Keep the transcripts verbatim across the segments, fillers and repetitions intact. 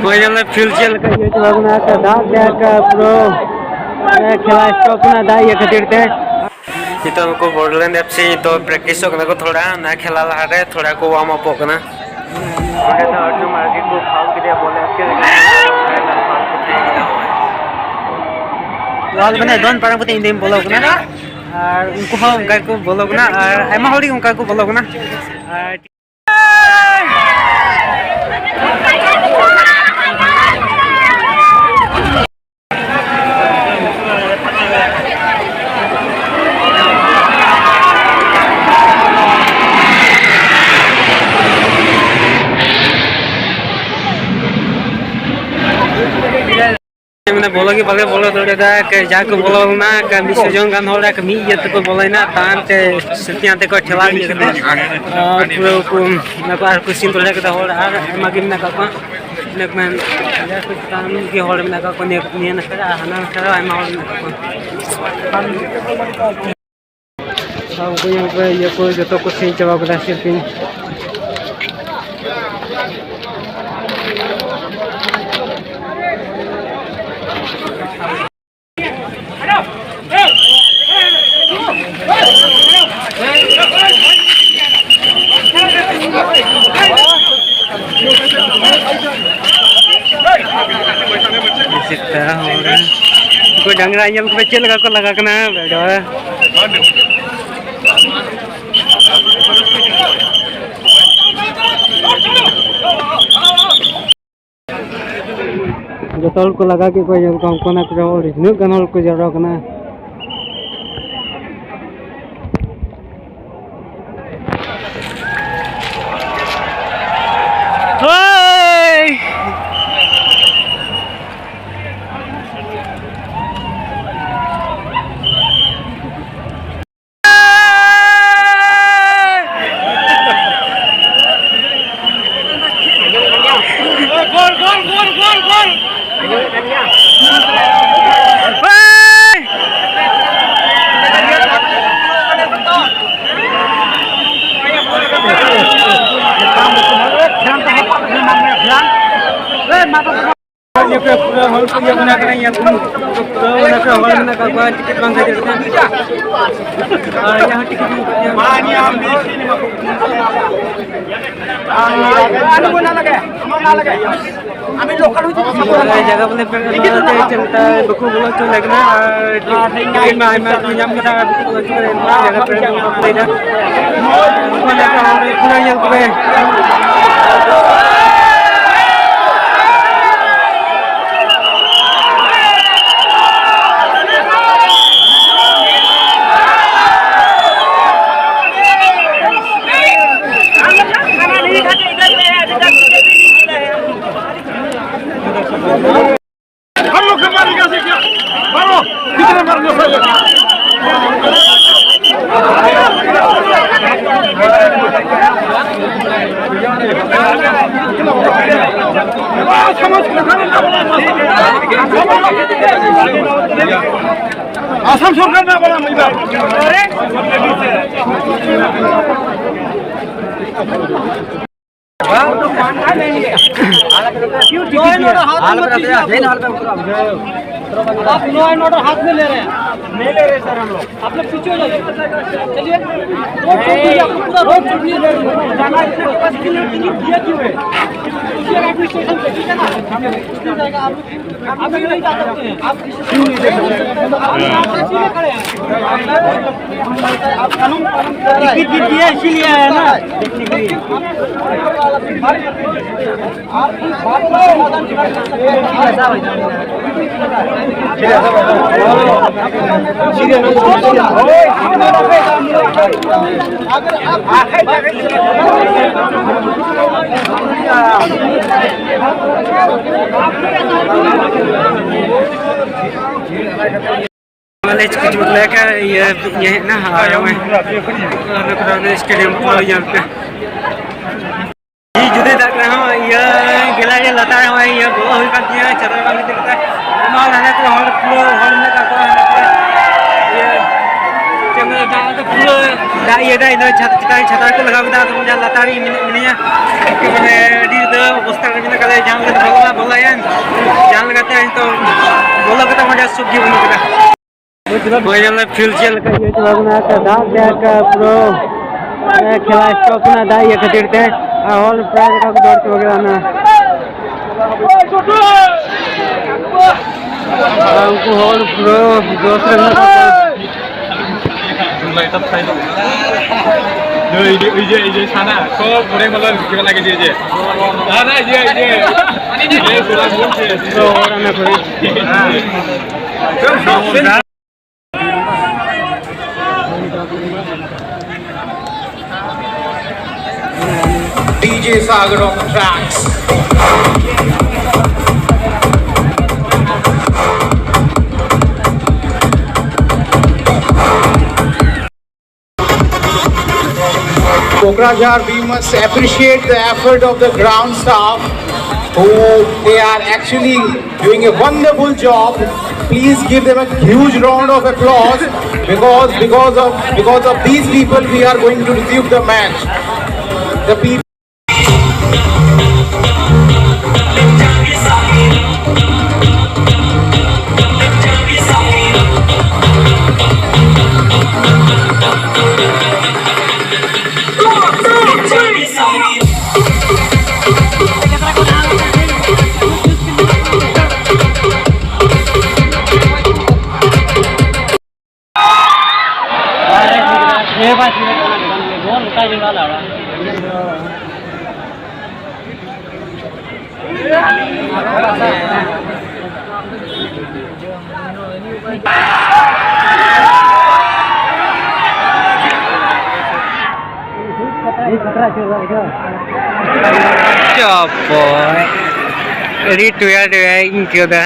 ᱦᱳᱭ, ᱧᱮᱞ ᱢᱮ, field ᱪᱮᱫ ᱞᱮᱠᱟ ᱤᱭᱟᱹ ᱪᱟᱵᱟ ᱠᱟᱱᱟ, ᱫᱟᱜ ᱛᱮ ᱯᱩᱨᱟᱹ ᱠᱷᱮᱞᱟ stop ᱠᱟᱱᱟ ᱫᱟᱜ ᱤᱭᱟᱹ ᱠᱷᱟᱹᱛᱤᱨ ᱛᱮ᱾ ᱱᱤᱛᱚᱜ ᱱᱩᱠᱩ ᱵᱚᱰᱚᱞᱮᱱᱰ ᱮᱯᱷ ᱥᱤ ᱱᱤᱛᱚᱜ practice ᱚᱜ ᱠᱟᱱᱟ ᱠᱚ, ᱛᱷᱚᱲᱟ ᱚᱱᱟ ᱠᱷᱮᱞᱟ ᱞᱟᱦᱟᱨᱮ ᱛᱷᱚᱲᱟ ᱠᱚ warm up ᱚᱜ ᱠᱟᱱᱟ᱾ ᱚᱸᱰᱮ ᱫᱚ ᱟᱨᱡᱩᱱ ᱢᱟᱨᱜᱮ ᱠᱚ foul ᱠᱮᱫᱮᱭᱟ, ᱵᱚᱞᱮ ᱟᱴᱠᱮ ᱞᱮᱠᱟ᱾ ᱵᱚᱞ ᱢᱟᱱᱮ ᱫᱚᱱ ᱯᱟᱨᱚᱢ ᱠᱟᱛᱮ ᱤᱧ ᱫᱚᱧ ᱵᱚᱞᱚ ᱠᱟᱱᱟ, ᱟᱨ ᱩᱱᱠᱩ ᱦᱚᱸ ᱚᱱᱠᱟ ᱜᱮᱠᱚ ᱵᱚᱞᱚ ᱠᱟᱱᱟ, ᱟᱨ ᱟᱭᱢᱟ ᱦᱚᱲ ᱜᱮ ᱚᱱᱠᱟ ᱜᱮᱠᱚ ᱵᱚᱞᱚ ᱠᱟᱱᱟ᱾ ᱟᱨ ᱢᱟᱱᱮ ᱵᱚᱞᱚ ᱜᱮ ᱵᱟᱞᱮ ᱵᱚᱞᱚ ᱫᱟᱲᱮᱭᱟᱫᱟ᱾ ᱠᱮ ᱡᱟ ᱠᱚ ᱵᱚᱞᱚ ᱞᱮᱱᱟ, ᱠᱮ ᱢᱤᱫ ᱥᱚ ᱡᱚᱱ ᱜᱟᱱ ᱦᱚᱲ ᱠᱮ ᱢᱤᱫ ᱤᱭᱟᱹ ᱛᱮᱠᱚ ᱵᱚᱞᱚᱭᱮᱱᱟ᱾ ᱛᱟᱭᱚᱢ ᱛᱮ ᱥᱟᱹᱛᱤ ᱦᱟᱱᱛᱮ ᱠᱚ ᱴᱷᱮᱞᱟᱣ ᱤᱫᱤ ᱠᱟᱛᱮ, ᱟᱨ ᱯᱩᱨᱟᱹ ᱠᱚ, ᱚᱱᱟ ᱠᱚ ᱟᱨ ᱠᱚ ᱤᱥᱤᱱ ᱫᱟᱲᱮ ᱠᱟᱫᱟ ᱦᱚᱲ, ᱟᱨ ᱟᱭᱢᱟ ᱜᱮ ᱢᱮᱱᱟᱜ ᱟᱠᱟᱫ ᱠᱚᱣᱟ᱾ ᱤᱱᱟᱹ ᱠᱚ ᱢᱮᱱ, ᱪᱮᱛᱟᱱ ᱜᱮ ᱦᱚᱲ ᱢᱮᱱᱟᱜ ᱟᱠᱟᱫ ᱠᱚᱣᱟ, ᱱᱤᱭᱟᱹ, ᱱᱤᱭᱟᱹ ᱱᱟᱠᱷᱟ ᱨᱮ ᱟᱨ ᱦᱟᱱᱟ ᱱᱟᱠᱷᱟ ᱨᱮ ᱟᱭᱢᱟ ᱦᱚᱲ ᱢᱮᱱᱟᱜ ᱟᱠᱟᱫ ᱠᱚᱣᱟ᱾ ᱟᱨ ᱩᱱᱠᱩ ᱧᱮᱞ ᱯᱮ, ᱤᱭᱟᱹ ᱠᱚ ᱡᱚᱛᱚ ᱠᱚ ᱥᱮᱱ ᱪᱟᱵᱟ ᱠᱮᱫᱟ ᱥᱤᱞᱯᱤᱧ᱾ ᱥᱮᱛᱟ ᱦᱚᱲ᱾ ᱩᱱᱠᱩ ᱰᱟᱝᱨᱟ ᱧᱮᱞ ᱠᱚᱯᱮ ᱪᱮᱫ ᱞᱮᱠᱟ ᱠᱚ ᱞᱟᱜᱟ ᱠᱟᱱᱟ, ᱵᱮᱰᱟ᱾ ᱡᱚᱛᱚ ᱦᱚᱲ ᱠᱚ ᱞᱟᱜᱟ ᱠᱮᱫ ᱠᱚᱣᱟ, ᱧᱮᱞ ᱠᱚᱢ ᱠᱚ ᱚᱱᱟ ᱠᱚᱨᱮ ᱦᱚᱲ, ᱛᱤᱱᱟᱹᱜ ᱜᱟᱱ ᱦᱚᱲ ᱠᱚ ᱡᱟᱣᱨᱟ ᱠᱟᱱᱟ᱾ ᱦᱳᱭ! ᱱᱤᱭᱟᱹ ᱠᱚ ᱯᱩᱨᱟᱹ ᱦᱚᱲ ᱠᱚ ᱤᱭᱟᱹ ᱢᱮᱱᱟᱜ ᱠᱟᱱᱟ, ᱤᱭᱟᱹ ᱠᱚ ᱯᱩᱨᱟᱹ ᱚᱱᱟ ᱠᱚ ᱦᱚᱲ ᱢᱮᱱᱟᱜ ᱠᱟᱜ ᱠᱚᱣᱟ, ᱴᱤᱠᱤᱴ ᱵᱟᱝ ᱠᱷᱟᱹᱛᱤᱨ ᱛᱮ᱾ ᱟᱨ ᱤᱭᱟᱹ ᱦᱚᱸ ᱴᱤᱠᱤᱴ ᱵᱟᱹᱱᱩᱜ ᱛᱟᱠᱚᱣᱟ᱾ ᱟᱨ ᱡᱟᱭᱜᱟ ᱵᱚᱞᱮ ᱯᱮ-, ᱱᱚᱣᱟ ᱛᱮ ᱪᱮᱫ ᱞᱮᱠᱟ ᱵᱟᱠᱚ ᱵᱚᱞᱚ ᱦᱚᱪᱚ ᱞᱮ ᱠᱟᱱᱟ, ᱟᱨ ᱴᱤᱠᱤᱴ ᱢᱟ ᱟᱭᱢᱟ ᱠᱚ ᱧᱟᱢ ᱠᱟᱫᱟ, ᱟᱨ ᱵᱟᱠᱚ ᱵᱚᱞᱚ ᱦᱚᱪᱚ ᱠᱟᱱᱟ, ᱱᱚᱣᱟ ᱡᱟᱭᱜᱟ ᱯᱮ ᱵᱟᱠᱚ ᱞᱟᱹᱭᱫᱟ᱾ ᱚᱱᱟ ᱠᱚ ᱯᱩᱨᱟᱹ ᱧᱮᱞ ᱠᱚᱯᱮ᱾ हम लोग के मारेगा से क्या? मारो, कितने मारने से? আসাম সরকার না বলা, आप लॉ एंड ऑर्डर हाथ में ले रहे हैं। नहीं ले रहे सर हम लोग। आप लोग पीछे हो जाइए। चलिए। रोड छोड़ दीजिए, आपको पूरा रोड छोड़ दीजिए। जाना है, इतने पास किलोमीटर दिया क्यों है? किसी एडमिनिस्ट्रेशन पे, ठीक है ना? आप लोग नहीं जा सकते हैं। आप आप यहाँ पे इसीलिए खड़े हैं। आप कानून, कानून कर रहे हैं। टिकट भी दिया, इसीलिए आया ना। College ke jumlah ka, ya, ya, nah, ah, yang, ah, nak kena ada stadium ko yang ka. Ni jodi tak kena, ya, gila ya, lata ya, ya, bawa hoi kan dia, cara kan kita kita. Mau nana ko hor, hor na ka ko, ya. Cuma dah ada pura, dah, ya, dah, ina chhat, chhat, chhat ko laga kita, tu jangan lata ni, ini, ini ya. Ke mana di tu, bostar ni ka. ᱡᱟᱦᱟᱸ ᱞᱮᱠᱟᱛᱮ ᱵᱚᱞᱚ ᱢᱟ ᱵᱚᱞᱚᱭᱮᱱ, ᱡᱟᱦᱟᱸ ᱞᱮᱠᱟᱛᱮ ᱱᱤᱛᱚᱜ ᱵᱚᱞᱚ ᱠᱟᱛᱮ ᱢᱚᱡᱟ ᱥᱩᱠ ᱜᱮ ᱵᱟᱹᱱᱩᱜ ᱠᱟᱫᱟ᱾ ᱦᱳᱭ, ᱧᱮᱞ ᱞᱮ ᱯᱷᱤᱞᱰ ᱪᱮᱫ ᱞᱮᱠᱟ ᱤᱭᱟᱹ ᱪᱟᱵᱟ ᱠᱟᱱᱟ, ᱫᱟᱜ ᱛᱮ ᱯᱩᱨᱟᱹ ᱠᱷᱮᱞᱟ ᱥᱴᱚᱯ ᱮᱱᱟ ᱫᱟᱜ ᱤᱭᱟᱹ ᱠᱷᱟᱹᱛᱤᱨ ᱛᱮ, ᱟᱨ ᱦᱚᱲ ᱯᱨᱟᱭ ᱞᱮᱠᱟ ᱠᱚ ᱫᱟᱹᱲ ᱪᱟᱵᱟ ᱠᱮᱫᱟ ᱚᱱᱟ᱾ ᱟᱨ ᱩᱱᱠᱩ ᱦᱚᱲ ᱯᱩᱨᱟᱹ ᱡᱳᱥ ᱨᱮ ᱢᱮᱱᱟᱜ ᱠᱚᱣᱟ᱾ ᱞᱟᱭᱤᱴ ᱟᱯ ᱥᱟᱭᱤᱰ᱾ ᱤᱭᱟᱹ, ᱤᱭᱟᱹ, ᱤᱭᱟᱹ, ᱤᱭᱟᱹ, ᱥᱟᱱᱟ᱾ ᱠᱚ ᱯᱩᱨᱟᱹ ᱢᱟᱞᱟ ᱨᱤᱥᱠᱤ ᱵᱟᱞᱟ ᱜᱮ, ᱤᱭᱟᱹ, ᱤᱭᱟᱹ᱾ ᱟᱨ ᱤᱭᱟᱹ, ᱤᱭᱟᱹ᱾ ᱤᱭᱟᱹ, ᱯᱩᱨᱟᱹ ᱜᱳᱞ ᱥᱮ᱾ ᱛᱚ, ᱚᱱᱟ ᱠᱚᱨᱮ᱾ D J Sagar on the tracks. Kokrajhar, we must appreciate the effort of the ground staff who they are actually doing a wonderful job. Please give them a huge round of applause because because of because of these people we are going to receive the match. The people. ᱪᱚᱯᱚᱭ᱾ ᱟᱹᱰᱤ ᱴᱩᱭᱟ ᱴᱩᱭᱟ ᱤᱧ ᱟᱹᱭᱠᱟᱹᱣ ᱫᱟ᱾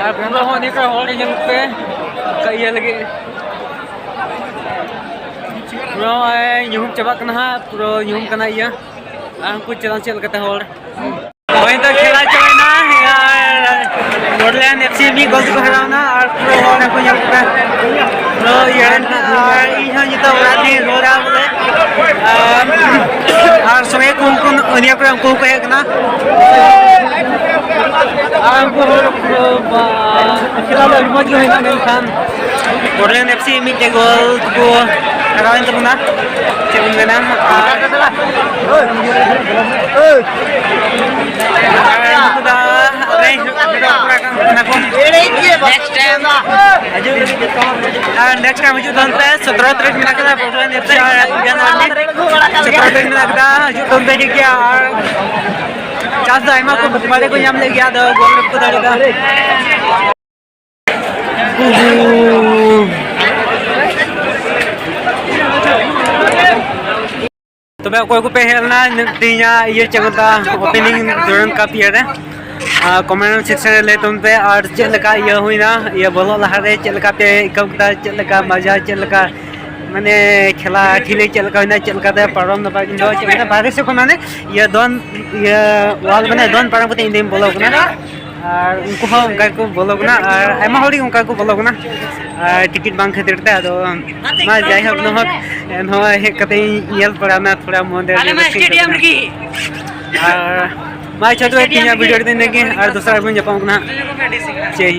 ᱟᱨ ᱯᱩᱨᱟᱹ ᱦᱚᱸ ᱱᱤᱭᱟᱹ ᱠᱚ ᱦᱚᱲ ᱧᱮᱞ ᱯᱮ, ᱚᱱᱠᱟ ᱤᱭᱟᱹ ᱞᱟᱹᱜᱤᱫ᱾ ᱯᱩᱨᱟᱹ ᱱᱚᱜᱼᱚᱭ ᱧᱩᱦᱩᱢ ᱪᱟᱵᱟᱜ ᱠᱟᱱᱟ ᱦᱟᱸᱜ, ᱯᱩᱨᱟᱹ ᱧᱩᱦᱩᱢ ᱠᱟᱱᱟ ᱤᱭᱟᱹ᱾ ᱟᱨ ᱩᱱᱠᱩ ᱪᱮᱛᱟᱱ ᱥᱮᱫ ᱞᱮᱠᱟᱛᱮ ᱦᱚᱲ᱾ ᱦᱳᱭ, ᱱᱤᱛᱚᱜ ᱠᱷᱮᱞᱟ ᱪᱟᱵᱟᱭᱮᱱᱟ, ᱟᱨ ᱵᱚᱰᱞᱮᱱᱰ ᱮᱯᱷ ᱥᱤ ᱢᱤᱫ ᱜᱳᱞ ᱛᱮᱠᱚ ᱦᱟᱨᱟᱣᱱᱟ, ᱟᱨ ᱯᱩᱨᱟᱹ ᱦᱚᱲ ᱠᱚ ᱧᱮᱞ ᱠᱚᱯᱮ, ᱯᱩᱨᱟᱹ ᱤᱭᱟᱹ, ᱟᱨ ᱤᱧ ᱦᱚᱸ ᱱᱤᱛᱚᱜ ᱚᱲᱟᱜ ᱨᱤᱧ ᱨᱩᱣᱟᱹᱲᱟ ᱵᱚᱞᱮ᱾ ᱟᱨ, ᱟᱨ ᱥᱚᱸᱜᱮ ᱠᱚ ᱩᱱᱠᱩ ᱱᱤᱭᱟᱹ ᱠᱚᱨᱮ ᱩᱱᱠᱩ ᱦᱚᱸᱠᱚ ᱦᱮᱡ ᱠᱟᱱᱟ᱾ ᱟᱨ ᱩᱱᱠᱩ ᱦᱚᱲ ᱠᱚ, ᱵᱟ, ᱠᱷᱮᱞᱟ ᱫᱚ ᱟᱹᱰᱤ ᱢᱚᱡᱽ ᱜᱮ ᱦᱩᱭᱱᱟ, ᱢᱮᱱᱠᱷᱟᱱ ᱵᱚᱰᱞᱮᱱᱰ ᱮᱯᱷ ᱥᱤ ᱢᱤᱫᱴᱮᱡ ᱜᱳᱞ ᱠᱚ ᱦᱟᱨᱟᱣᱮᱱ ᱛᱟᱵᱚᱱᱟ᱾ ᱪᱮᱫ ᱵᱚᱱ ᱢᱮᱱᱟ? ᱟᱨ, ᱟᱨ ᱩᱱᱠᱩ ᱫᱚ ᱟᱞᱮ ᱠᱚᱲᱟ ᱠᱟᱱ ᱛᱟᱵᱚᱱᱟ ᱠᱚ᱾ Next time, ᱟᱨ next time ᱦᱤᱡᱩᱜ ᱛᱟᱵᱚᱱ ᱯᱮ, ᱥᱚᱛᱨᱚ ᱛᱟᱹᱨᱤᱠᱷ ᱢᱮᱱᱟᱜ ᱠᱟᱫᱟ, ᱵᱚᱰᱞᱮᱱᱰ ᱮᱯᱷ ᱥᱤ ᱟᱨ ᱤᱱᱰᱤᱭᱟᱱ ᱟᱨᱢᱤ᱾ ᱥᱚᱛᱨᱚ ᱛᱟᱹᱨᱤᱠᱷ ᱢᱮᱱᱟᱜ ᱠᱟᱫᱟ, ᱦᱤᱡᱩᱜ ᱛᱟᱵᱚᱱ ᱯᱮ, ᱴᱷᱤᱠ ᱜᱮᱭᱟ᱾ ᱟᱨ ᱪᱟᱱᱥ ᱫᱚ ᱟᱭᱢᱟ ᱠᱚ ᱵᱟᱞᱮ ᱠᱚ ᱧᱟᱢ ᱞᱮᱫ ᱜᱮᱭᱟ, ᱟᱫᱚ ᱜᱳᱞ ᱨᱮ ᱵᱟᱠᱚ ᱫᱟᱲᱮᱭᱟᱫᱟ᱾ ᱛᱚᱵᱮ ᱚᱠᱚᱭ ᱠᱚᱯᱮ ᱦᱮᱡ ᱞᱮᱱᱟ ᱛᱮᱦᱮᱧᱟᱜ ᱤᱭᱟᱹ, ᱪᱮᱫ ᱠᱚ ᱢᱮᱛᱟᱜᱼᱟ, opening Durand Cup ᱤᱭᱟᱹ ᱨᱮ, ᱟᱨ comment section ᱨᱮ ᱞᱟᱹᱭ ᱛᱟᱵᱚᱱ ᱯᱮ, ᱟᱨ ᱪᱮᱫ ᱞᱮᱠᱟ ᱤᱭᱟᱹ ᱦᱩᱭᱱᱟ, ᱤᱭᱟᱹ ᱵᱚᱞᱚᱜ ᱞᱟᱦᱟᱨᱮ ᱪᱮᱫ ᱞᱮᱠᱟ ᱯᱮ ᱟᱹᱭᱠᱟᱹᱣ ᱠᱮᱫᱟ, ᱪᱮᱫ ᱞᱮᱠᱟ ᱢᱟᱡᱟ, ᱪᱮᱫ ᱞᱮᱠᱟ ᱢᱟᱱᱮ ᱠᱷᱮᱞᱟ ᱴᱷᱤᱞᱤ ᱪᱮᱫ ᱞᱮᱠᱟ ᱦᱩᱭᱱᱟ, ᱪᱮᱫ ᱞᱮᱠᱟᱛᱮ ᱯᱟᱨᱚᱢ ᱫᱚ ᱵᱟᱝ, ᱤᱧ ᱫᱚ ᱪᱮᱫ ᱞᱮᱠᱟ ᱵᱟᱦᱨᱮ ᱥᱮᱫ ᱠᱷᱚᱱ ᱢᱟᱱᱮ ᱤᱭᱟᱹ ᱫᱚᱱ, ᱤᱭᱟᱹ wall ᱢᱟᱱᱮ ᱫᱚᱱ ᱯᱟᱨᱚᱢ ᱠᱟᱛᱮ ᱤᱧ ᱫᱚᱧ ᱵᱚᱞᱚ ᱠᱟᱱᱟ᱾ ᱟᱨ ᱩᱱᱠᱩ ᱦᱚᱸ ᱚᱱᱠᱟ ᱜᱮᱠᱚ ᱵᱚᱞᱚ ᱠᱟᱱᱟ, ᱟᱨ ᱟᱭᱢᱟ ᱦᱚᱲ ᱜᱮ ᱚᱱᱠᱟ ᱠᱚ ᱵᱚᱞᱚ ᱠᱟᱱᱟ, ᱟᱨ ᱴᱤᱠᱤᱴ ᱵᱟᱝ ᱠᱷᱟᱹᱛᱤᱨ ᱛᱮ᱾ ᱟᱫᱚ ᱢᱟ ᱡᱟᱭᱦᱳᱠ, ᱱᱚᱣᱟ ᱮᱱᱦᱚᱸ ᱦᱮᱡ ᱠᱟᱛᱮ ᱤᱧ ᱧᱮᱞ ᱵᱟᱲᱟ ᱢᱮ, ᱛᱷᱚᱲᱟ ᱢᱚᱱᱮ ᱟᱞᱮ ᱢᱟ ᱨᱟᱹᱥᱠᱟᱹ stadium ᱠᱟᱱᱟ᱾ ᱨᱮᱜᱮ᱾ ᱟᱨ ᱢᱟ ᱟᱪᱪᱷᱟ, ᱛᱚᱵᱮ ᱛᱮᱦᱮᱧᱟᱜ video ᱨᱮᱫᱚ ᱤᱱᱟᱹᱜ ᱜᱮ, ᱟᱨ ᱫᱚᱥᱨᱟ ᱨᱮᱵᱚᱱ ᱧᱟᱯᱟᱢ ᱠᱟᱱᱟ᱾ ᱡᱮᱭ ᱦᱤᱱᱫ᱾